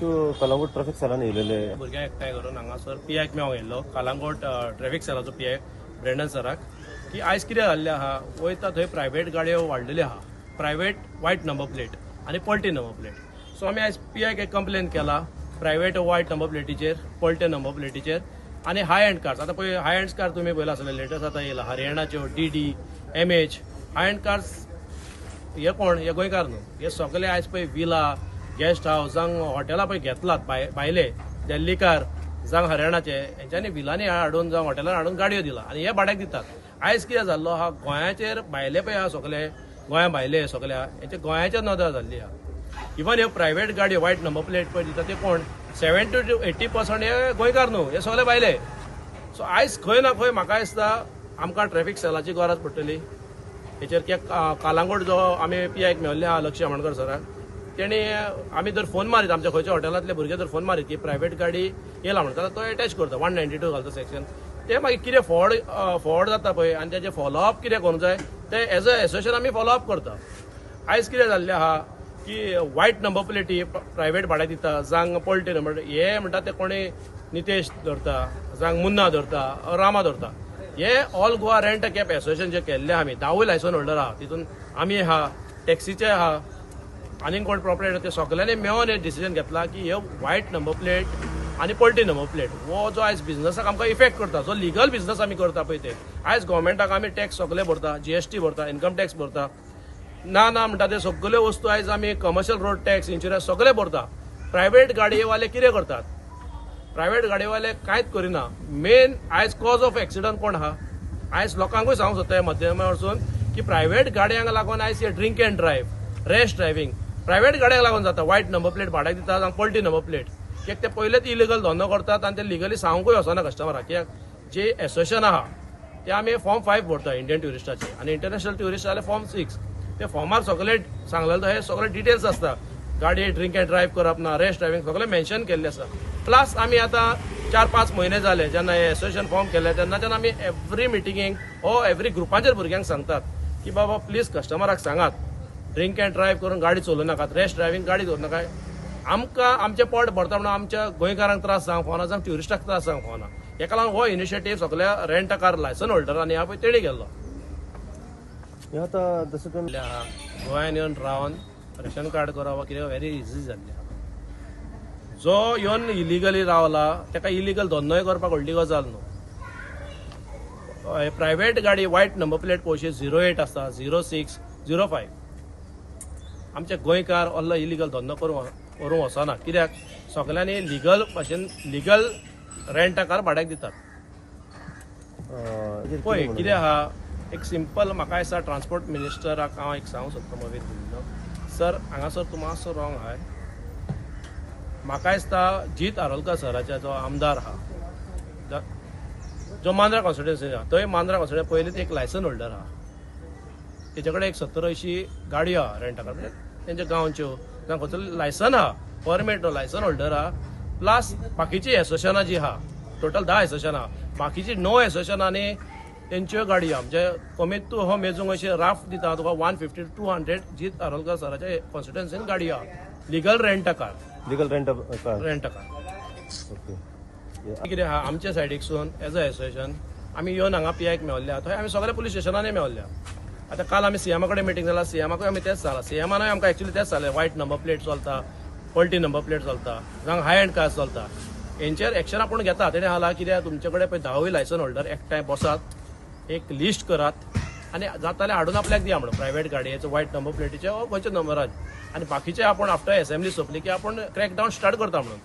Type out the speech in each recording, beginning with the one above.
तूं कलंगूट ट्राफीक सेलान येयलेले. भुरग्यांक एकठांय करून हांगासर पी आयक मेळोंक येयल्लो, कलंगूट ट्रॅफिक सेलाचो पी I Brandon सराक, की आयज कितें जाल्लें आहा, वयता थंय प्रायवेट गाडयो वाडलेल्यो आहा, प्रायवेट वायट नंबर प्लेट आनी पलटी नंबर प्लेट. सो आमी आयज पी आयक एक कंप्लेन केला प्रायवेट वायट नंबर प्लेटीचेर, पलटे नंबर प्लेटीचेर आनी हाय एंड कार्स. आतां पळय, हाय एंड कार तुमी पळयला आसतले, लेटस्ट आतां येयला हरियाणाच्यो DD, MH high end cars. हे कोण? हे गोंयकार न्हू. हे सगळे आयज पळय विला, गेस्ट हावस जावं हॉटेलां पळय घेतलात भायले दिल्लीकार जावं हरियाणाचे, हेंच्यांनी विलांनी हाडून जावं हॉटेलान हाडून गाडयो दिला आनी हे भाड्याक दितात. आयज कितें जाल्लो आहा, गोंयाचेर भायले पळय आहा सगळे, गोंया भायले सगळे आहा, हेंचे गोंयाचेर नदर जाल्ली आहा. इवन ह्यो प्रायवेट गाडयो वायट नंबर प्लेट पळय दिता ते कोण? 70 to 80% हे गोंयकार न्हू, हे सगळे भायले. सो आयज खंय ना खंय म्हाका दिसता आमकां ट्रॅफिक सेलाची गरज पडटली हेचेर, कित्याक कालांगूट जो आमी पी आयक मेळिल्ले आहा, लक्ष्य आमोणकर सराक, तेणी आमी जर फोन मारीत, आमच्या खंयच्या हॉटेलांतले भुरगे जर फोन मारीत की प्रायवेट गाडी येयला म्हणटा, जाल्यार तो एटॅच करता, 192 घालता सेक्शन. ते मागीर कितें फॉर्वर्ड फॉर्वर्ड जाता पळय आनी तेजें फॉलोअप कितें करूंक जाय ते एज अ एसोसिएशन आमी फॉलोअप करता. आयज कितें जाल्लें आहा की वायट नंबर प्लेटी प्रायवेट भाड्याक दिता जावं पलटे नंबर, हे म्हणटा ते कोणी नितेश धरता, जावं मुन्ना धरता, रामा धरता. हे All Goa Rent Cab Association जे केल्ले आमी धावूय लायसन होल्डर आहा, तितून आमी आहा, टॅक्सीचे आहा, आनीक कोण प्रोपरेटर, ते सगल्यांनी मेळोन हे डिसिजन घेतला की हे वायट नंबर प्लेट आनी पलटी नंबर प्लेट हो जो आयज बिझनसाक आमकां इफेक्ट करता, जो लिगल बिझनस आमी करता पळय ते. आयज गोवोरमेंटाक आमी टॅक्स सगळे भरता, जीएसटी भरता, इन्कम टॅक्स भरता, ना ना म्हणटा ते सगल्यो वस्तू आयज आमी कमर्शियल रोड टॅक्स, इन्शुरन्स सगळे भरता. प्रायवेट गाडयेवाले कितें करतात? प्रायवेट गाडयेवाले कांयच करिना. मेन आयज कॉज ऑफ एक्सिडंट कोण आहा? आयज लोकांकूय सांगूंक सोदता ह्या माध्यमा वरसून की प्रायवेट गाडयांक लागून आयज हे drink and drive, rash driving private गाडयांक लागून जाता. वायट नंबर प्लेट भाड्याक दिता जावं पलटी नंबर प्लेट, कित्याक ते पयलेच इलिगल धंदो करतात आनी ते लिगली सांगूंकूय वचना कस्टमराक. कित्याक जे एसोसिएशन आहा ते आमी फॉर्म 5 भरता इंडियन ट्युरिस्टाचे आनी इंटरनॅशनल ट्युरिस्ट जाल्यार फॉर्म 6. ते फॉर्मार सगळे सांगलेले हे सगळे डिटेल्स आसता, गाडी ड्रिंक अँड ड्रायव्ह करप ना, रॅश ड्रायव्हिंग, सगळें मेन्शन केल्लें आसा. प्लस आमी आतां 4-5 म्हयने जाले जेन्ना हे एसोसिएशन फॉर्म केलें, तेन्नाच्यान आमी एवरी मिटिंगेक हो एवरी ग्रुपाचेर भुरग्यांक सांगतात की बाबा, प्लीज कस्टमराक सांगात, ड्रिंक अँड ड्रायव्ह करून गाडी चलोवं नाकात, रॅश ड्रायव्हिंग गाडी दवर नाका. आमकां आमचें पोट भरता म्हणून आमच्या गोंयकारांक त्रास जावंक फावना, जावं ट्युरिस्टाक त्रास जावंक फावना. हेका लागून हो इनिशिएटीव सगल्या रेंट कार लायसन होल्डरांनी ह्या पळय तेणी केल्लो. हे आतां जशें तुमी गोंयान येवन रावन रेशन कार्ड करप वा कितें व्हेरी इझी जाल्लें आहा. जो येवन इलिगली रावला ताका इलिगल धंदोय करपाक व्हडली गजाल न्हू. प्रायवेट गाडी वायट नंबर प्लेट पळोवशी, 08 आसता, 06, 05. आमचे गोंयकार असलो इलिगल धंदो करूंक करूंक वचना, कित्याक सगल्यांनी लिगल भाशेन लिगल रेंट कार भाड्याक दितात. हेजेर पळय, कितें कितें आहा, एक सिंपल म्हाका दिसता ट्रान्सपोर्ट मिनिस्टराक हांव एक सांगूंक सोदता, मोवीत गुदिन्हो सर, हांगासर तूं मातसो रॉंग आहाय. म्हाका दिसता जीत आरोलकर सराचे जो आमदार आहा, जो मांद्रा कॉन्स्टिट्युन्सी आहा, थंय मांद्रा कॉन्स्टिट्युन्सी पयलींच एक लायसन होल्डर आहा, तेच्या कडेन एक 70-80 गाडयो आहा रेंटाकार, म्हणजे तेंच्या गांवच्यो जावं खंयचो लायसन आहा, परमीट लायसन होल्डर आहा. प्लस बाकीची एसोसिएशनां जी आहा, टोटल 10 एसोसिएशनां आहा, बाकीची णव एसोसिएशनांनी तेंच्यो गाडयो, म्हणजे कमीत तूं हो मेजूंक अशें राफ दिता तुका, 150 to 200 Jeet Arolkar सराच्या कॉन्स्टिट्युन्सीन गाडयो आहा, legal rent car. Legal rent car. Rent car. कितें आहा, आमच्या सायडीकसून एज अ एसोसिएशन आमी येवन हांगा पी आयक मेवल्ले आहा, थंय आमी सगळे पुलीस स्टेशनांनी मेवल्ले आहा. आतां काल आमी सीएमा कडेन मिटींग जाला, सीएमाकूय आमी तेंच सांगलां. सीएमानूय आमकां एक्चुली तेंच सांगलें, वायट नंबर प्लेट चलता, पलटी नंबर प्लेट चलता, जावं हाय एंड कार्स चलता, हेंचेर एक्शन आपूण घेता. तेणें सांगलां कित्याक तुमचे कडेन पळय धावूय लायसन होल्डर एकठांय बसात, एक लिस्ट करात आनी जाता जाल्यार हाडून आपल्याक दिया म्हणून, प्रायवेट गाडयेचो वायट नंबर प्लेटीचे वा खंयच्या नंबराचे, आनी बाकीचे आपूण आफ्टर एसेंब्ली सोंपली की आपूण क्रॅकडावन स्टार्ट करता म्हणून.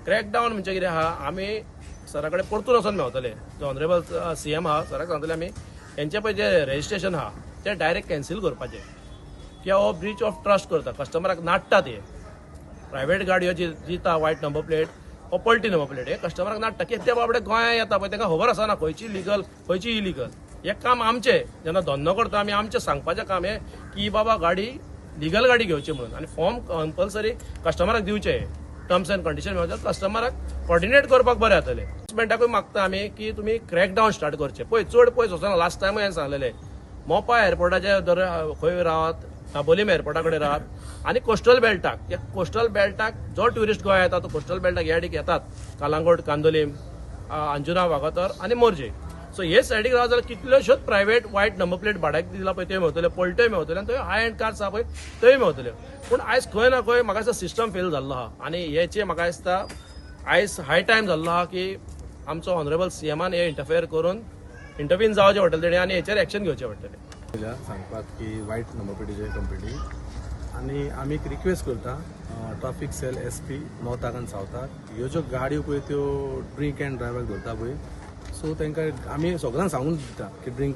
क्रॅकडावन म्हणजे कितें आहा, आमी सरा कडेन परतून वचोन मेवतले, जो ऑनरेबल सीएम आहा, सराक सांगतले आमी हेंचे पळय जे रजिस्ट्रेशन आहा ते डायरेक्ट कॅन्सील करपाचें, कित्याक हो ब्रीच ऑफ ट्रस्ट करता, कस्टमराक नाडटा ते. प्रायवेट गाडयो जी दिता वायट नंबर प्लेट हो पलटी नंबर प्लेट, हे कस्टमराक नाडटा, कित्याक ते बाबडे गोंया येता पळय, तांकां खबर आसना खंयची लिगल खंयची इलिगल. हें काम आमचें, जेन्ना धंदो करता आमी, आमचें सांगपाचें काम हें की बाबा, गाडी लिगल गाडी घेवची म्हणून आनी फॉर्म कंपल्सरी कस्टमराक दिवचें, टर्म्स एंड कंडिशन मेळटा, कस्टमराक कॉर्डिनेट करपाक बरें जातलें. गव्हर्मेंटाकूय मागता आमी की तुमी क्रॅकडावन स्टार्ट करचें. पळय, चड पयस वचना, लास्ट टायमूय हांवें सांगलेलें, मोपा एअरपोर्टाचे जर खंय रावात, दाबोलीम एअरपोर्टा कडेन रावात. आनी कोस्टल बेल्टाक, ह्या कोस्टल बेल्टाक जो ट्युरिस्ट गोंया येता तो कोस्टल बेल्टाक ह्या सायडीक येतात, कालांगोट, कांदोलीम, अंजुना, वागातोर आनी मोरजे. सो हे सायडीक रावत जाल्यार कितल्योश्योच प्रायवेट वायट नंबर प्लेट भाड्याक दिला पळय त्यो मेवतल्यो, पलट्योय मेवतल्यो आनी थंय हाय एंड कार्स आहा पळय त्योय मेवतल्यो. पूण आयज खंय ना खंय म्हाका दिसता सिस्टम फेल जाल्लो आहा आनी हेचे म्हाका दिसता आयज हाय टायम जाल्लो आहा की आमचो ऑनरेबल सीएमान हे इंटरफेयर करून इंटरवीन जावचें पडटलें तेणी आनी हेचेर एक्शन घेवचें पडटलें. सांगपाक की वायट नंबर प्लेटीचे कंप्लेनी आनी आमी एक रिक्वेस्ट करता ट्राफीक सेल एस पी नॉर्थाक आनी सावथाक, ह्यो ज्यो गाडयो पळय त्यो ड्रिंक एंड ड्रायव्हाक धरता पळय, सो तांकां आमी सगळ्यांक सांगून दिता की ड्रिंक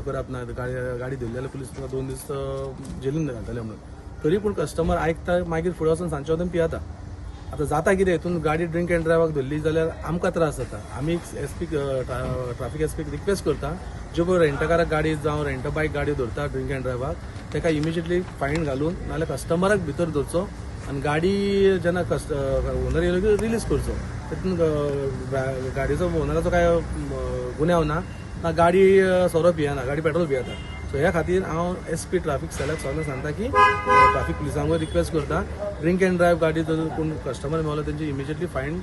करप ना, गाडी धरली जाल्यार पुलीस तुका 2 दीस जेलीन घालतले म्हणून. तरी पूण कस्टमर आयकता, मागीर फुडें वचून सांजचे वचून पियेता. आतां जाता कितें, हितून गाडी ड्रिंक एंड ड्रायव्हाक धरली जाल्यार आमकां त्रास जाता. आमी एस पी ट्राफीक एस पीक रिक्वेस्ट करता, ज्यो पळय रेंटकाराक गाडी जावं रेंट बायक गाडी धरता ड्रिंक एंड ड्रायव्हाक, ताका इमिजिएटली फायन घालून नाजाल्यार कस्टमराक भितर धरचो आनी गाडी जेन्ना ओनर येयलो की रिलीज करचो. तितून गाडयेचो ओनराचो काय गुन्यांव ना, ना गाडी सोरो पियेना, गाडी पेट्रोल पियेता. सो ह्या खातीर हांव एस पी ट्राफीक सेलाक सगळ्यांक सांगता की ट्राफीक पुलिसांकूय रिक्वेस्ट करता, ड्रिंक एंड ड्रायव्ह गाडी जर कोण कस्टमर मेवलो तेंची इमिजिएटली फायन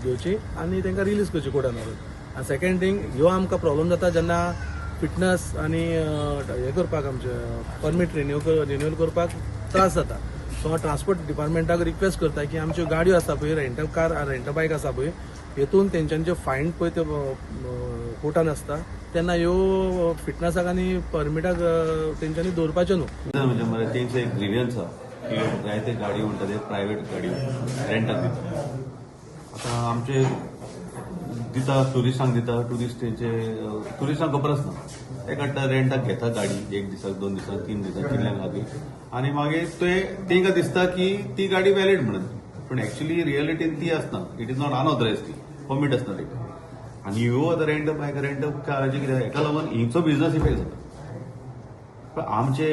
घेवची आनी तांकां रिलीज करची कोर्टान व्हरून. आनी सेकंड थींग, ह्यो आमकां प्रॉब्लम जाता जेन्ना फिटनस आनी हें करपाक आमचें परमीट रिन्यूअल करपाक त्रास जाता. सो हांव ट्रान्सपोर्ट डिपार्टमेंटाक रिक्वेस्ट करता की आमच्यो गाडयो आसा पळय, रेंट कार रेंट बायक आसा पळय, हेतून तेंच्यांनी ज्यो फायन पळय त्यो कोर्टान आसता तेन्ना ह्यो फिटनसाक आनी परमिटाक तेंच्यांनी दवरपाच्यो न्हू. म्हणजे मरे तेंचे एक ग्रिवियन्स आहा की जायते गाडी म्हणटा ते प्रायवेट गाडी रेंटाक दिता. आतां आमचे दिता ट्युरिस्टांक दिता, ट्युरिस्ट तेंचे ट्युरिस्टांक खबर आसना, ते काडटा रेंटाक घेता गाडी 1 दिसाक 2 दिसाक 3 दिसाक कितल्यांक लागीं, आनी मागीर ते तेंकां दिसता की ती गाडी व्हॅलीड म्हणून, पूण एक्चुली रियलिटीन ती आसना, it is not unauthorised, ती परमीट आसना तेका. आनी ह्यो आतां रेंट बायक रेंट काराचे कितें हेका लागून हिंचो बिजनस इफेक्ट जाता. पण आमचे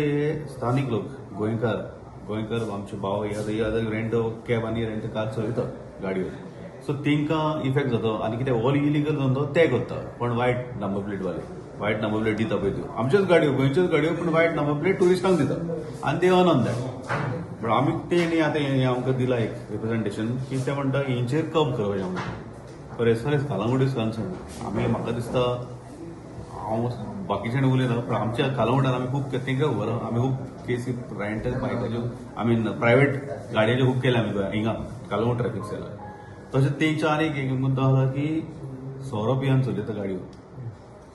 स्थानीक लोक गोंयकार आमचे भाव हे आतां रेंट कॅब आनी रेंट कार चलयता गाडयो, सो तेंकां इफेक्ट जाता. आनी कितें ऑल इलिगल धंदो ते करता, पण वायट नंबर प्लेटवाले वायट नंबर प्लेट दिता पळय त्यो आमच्योच गाडयो, गोंयच्योच गाडयो, पूण वायट नंबर प्लेट ट्युरिस्टांक दिता आनी ते अर्न ऑन that. पण आमी ते न्ही आतां हें आमकां दिलां एक रिप्रेझेंटेशन की ते म्हणटा हेंचेर कब करपाचें आमकां. पर as far as Calangute is concern, आमी म्हाका दिसता हांव बाकीच्यानी उलयना, पूण आमच्या कालांगुटान आमी खूब तेंकां खबर आहा, आमी खूब केसी रेंटल बायकाच्यो I mean private गाडयांच्यो खूब केल्या आमी हिंगा कालांगूट ट्रॅफिक सेलार. तशें तेंचो आनी एक मुद्दो आसा की सोरो पियान चलयता गाडयो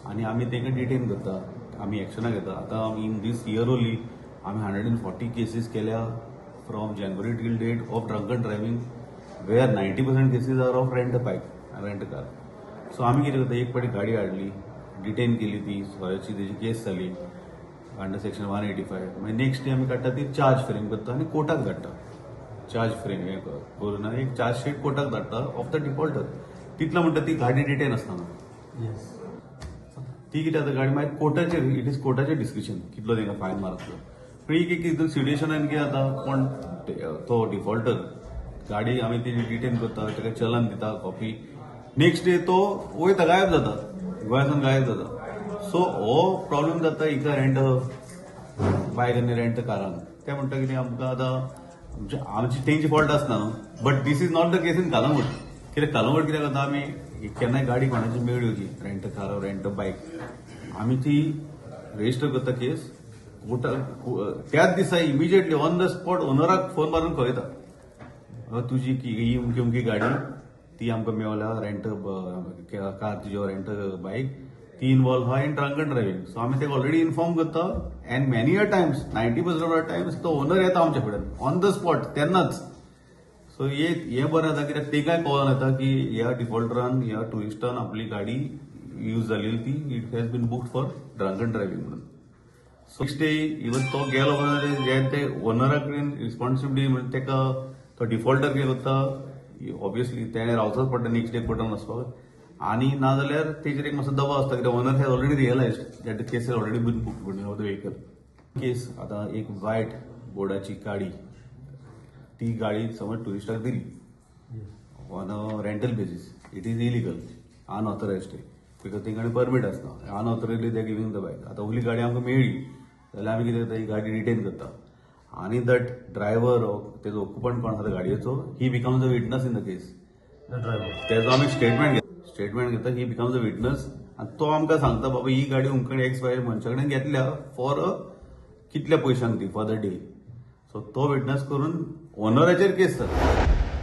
आनी आमी तेंकां डिटेन करता, आमी एक्शनां घेता. आतां इन these year only आमी 140 केसीस केल्या from January till date of drunken driving, where 90% cases are of rent bike rent car. So आमी कितें करता, एक फावटी गाडी हाडली, डिटेन केली, ती सोऱ्याची तेजी केस जाली अंडर सेक्शन 185, मागीर नेक्स्ट डे आमी काडटा ती चार्ज फ्रेम करता आनी कोर्टाक धाडटा. चार्ज फ्रेम हें करून आनी एक चार्ज शीट कोर्टाक धाडटा ऑफ the defaulter. तितलो म्हणटा ती गाडी डिटेन आसतना ती कितें जाता गाडी मागीर कोर्टाचेर, it is कोर्टाचेर डिस्क्रिशन कितलो तांकां फायन मारतलो. पूण एक एक हितून सिट्युएशनान कितें जाता, कोण तो डिफॉल्टर गाडी आमी ती डिटेन करता, ताका चलन दिता कॉपी, नेक्स्ट डे तो वयता गायब जाता, गोंयासून गायब जाता. सो हो प्रॉब्लम जाता हिका रेंट बायक आनी रेंट कारान. ते म्हणटा कितें आमकां आतां आमची तेंची फॉल्ट आसना न्हू, but this is not the case in Calangute. कित्याक कालांगूट कितें करता, आमी केन्नाय गाडी कोणाची मेळ्ळी की रेंट कार रेंट बायक, आमी ती रजिस्टर करता केस कोर्टाक त्याच दिसा इमिजिएटली ऑन the spot ओनराक फोन मारून कळयता, तुजी ही अमकी अमकी गाडी ती आमकां मेवल्या रेंट कार तुजी रेंट बायक ती इनवॉल्व आहा इन ड्रंकन ड्रायव्हिंग. सो आमी ताका ऑलरेडी इन्फॉर्म करता and many a times 90% of the times तो ओनर येता आमच्या कडेन ऑन the spot तेन्नाच. सो हें बरें जाता कित्याक तेकाय कळोन येता की ह्या डिफॉल्टरान ह्या ट्युरिस्टान आपली गाडी यूज जालेली ती it has been booked for drunken driving म्हणून. सो नेक्स्ट डे इवन तो गेलो म्हणून ते ओनरा कडेन रिस्पॉन्सिबिलिटी म्हणजे ताका तो डिफॉल्टर कितें करता, ऑब्वियसली तेणें रावचोच पडटा नेक्स्ट डे कोर्टान वचपाक, आनी नाजाल्यार तेजेर एक मातसो दबाव आसता कित्याक owner has already realised that the case has already been booked of the vehicle. Case आतां एक वायट बोर्डाची गाडी, ती गाडी समज ट्युरिस्टाक दिली on a rental basis, it is illegal, unauthorised, because तेंकां परमीट आसना, unauthorised they giving the bike. आतां ओली गाडी आमकां मेळ्ळी जाल्यार आमी कितें करता, ही गाडी डिटेन करता. आनी that driver तेजो ऑक्युपंट कोण आसा त्या गाडयेचो, he becomes a witness in the case. The driver. तेजो आमी स्टेटमेंट घेता, स्टेटमेंट घेता, he becomes a witness आनी तो आमकां सांगता, बाबा ही गाडी उमकणे एक्स वाय मनशा कडेन घेतल्या फॉर अ कितल्या पयशांक ती फॉर the day. सो तो विटनस करून ओनराचेर केस जाता.